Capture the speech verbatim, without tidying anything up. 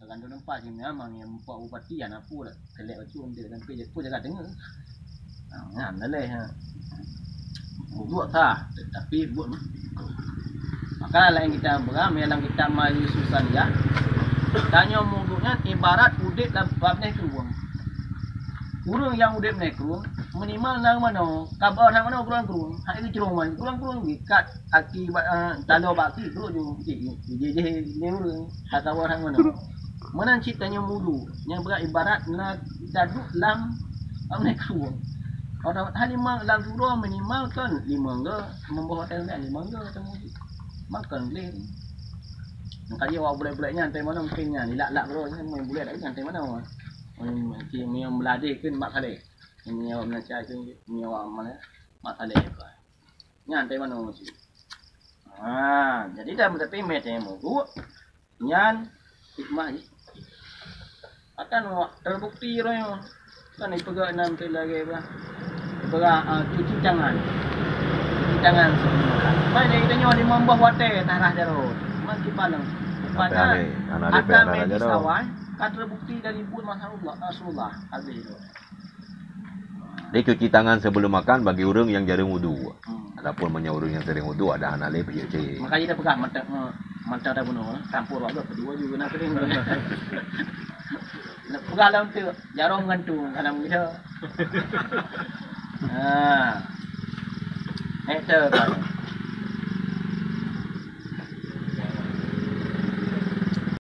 Kan tu nampak je memang yang empat bupati anak pun kelek bacut dia sampai je pun jaga dengar. Ha, nyan dah leh, ha. Buet sah, tapi buet mah. Maka lain kita berang dalam kitab Majlis Susaniyah. Tanyoe muduk nyan ibarat udép lam bak neh krueng. Ureueng nyang udép neh krueng minimal na manoe, ka ba na manoe krueng-krueng. Hai krueng-krueng, krueng-krueng ikat aki bak, eh, taloe bak aki krueng ju. Jih jih ureueng ka ba na manoe. Meunan cit tanyoe muduk, nyang brat ibarat na taduek lam, lam neh krueng. Orang hana limong lam surau minimal kan limong go, meuboh hotel kan limong go temu. Makan gleh. Nyang kaji awak bulek-bulek nyan tai manoe mungkin nyan, ilak-lak bro nyan main bulek dak nyan tai manoe. Main meunyoe meuladeue kan mak saleh. Meunyoe meunasai kan meunyoe mana mak saleh. Nyan tai manoe mesti. Ha, jadi dah tapi meh tai muduk. Nyan hikmah jih. Akan wak terbukti roh nyoe. Kan ipeugah nam tu lagèe bah. Ipeugah, ah, cuci tangan. Cuci tangan sebelum makan. Mai dari tanyoe limong boh watèe tarah jaroe. Maki palang. Sampai Pada hari, anak dia akan pernah main di jaroe. Sawai, kan terbukti dari buet Rasulullah, Rasulullah habis tu. Jadi cuci tangan sebelum makan bagi ureueng nyang jareueng wudu. Hmm. Adapun meunyoe ureueng nyang sering wudu ada hana lé pih cek. Makanya dia pegang mata, eh, mata dah bunuh, campur waktu kedua juga nak sering. Nak pegang dalam tu, jarum gantung dalam gitu. Ha. Itu kan.